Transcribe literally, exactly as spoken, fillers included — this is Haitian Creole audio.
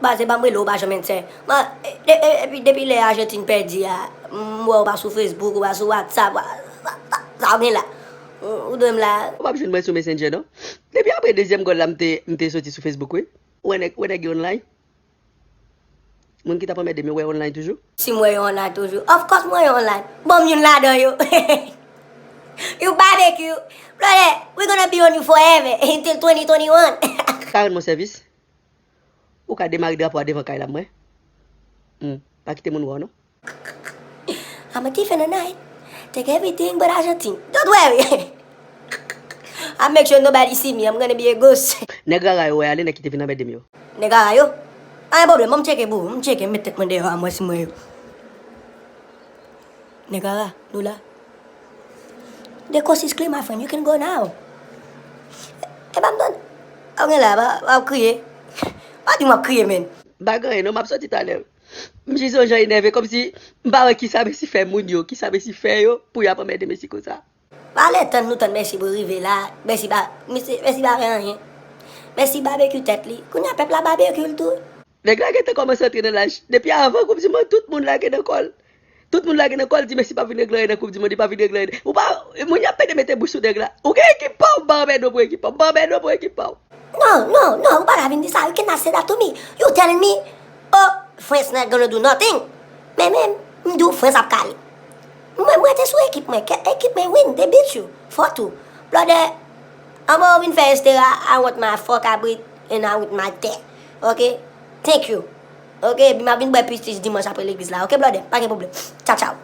Ba, se pa m rele w, ou pa janm answer. Mwen, e, e, e, epi depi lè Ajantin pèdi a, m wè w pa sou Facebook, ou pa sou WhatsApp, wa- wa- wa- sa w gen la. Ou, ou dwe m la. Ou p ap jwenn mwen sou Messenger, non. Depi apre dezyèm gòl la, m te, m te soti sou Facebook, wi. Ou wè nèg, ou wè nèg yo online? Moun ki t ap anmède m yo, wè yo online toujou? Si m wè yo online toujou. Of course, m wè yo online. Bon, m youn ladan yo. You barbecue. Brother, we gonna be on you forever until twenty twenty-one. Ka rann mwen sèvis? Ou ka demare drapo a devan kay la, mwen? Hmm, pa kite moun wè w, non. I'm a thief in the night. Take everything but Argentine. Don't worry. I make sure nobody see me. I'm gonna be a ghost. Nèg rara yo wè ale, nèg ki te vin anmède m yo. Nèg rara yo? Pa gen pwoblèm, ban m tcheke pou ou. M tcheke, m met tèt mwen deyò a, mwen si mwen yo. Nèg rara, nou la. The coast is clear, my friend. You can go now. E pa m tande. Ou gen la, pa, pa w kriye. Pa di m w ap kriye, men. M pa gen anyen, non, m ap soti talè. M jis yon jan enève, kòmsi m pa wè kisa Messi fè moun yo, kisa Messi fè yo pou y ap anmède Messi konsa. Pa lè tann nou tann Messi pou rive la, Messi pa, Messi, Messi pa fè anyen. Messi barbecue tèt li. Kounye a pèp la barbecue l tou. Nèg la gentan kòmanse antre nan laj. Depi avan Koup di Mond, tout moun lage nan kò l. Tout moun lage nan kò l, di Messi p ap vin regle anyen nan Koup di Mond, li p ap vin regle anyen. Ou pa, moun y ap pede mete bouch sou nèg la. Ou gen ekip pa w, m pa anmède w pou ekip pa w, m pa anmède w pou ekip pa w. No, no, no, ou pa ka vin di sa. You cannot say that to me. You telling me, oh, France not gonna do nothing. Men, men, m di w France ap kale. Mwen, mwen te sou ekip mwen. Ke- Ekip mwen win, they beat you. Four two. Brother, anvan w vin fè estera, I want my four kabrit and I want my ten. Ok? Thank you. Ok? Epi m ap vin bwè peach dimanch apre legliz la. Ok, brother? Pa gen pwoblèm. Tchao, tchao.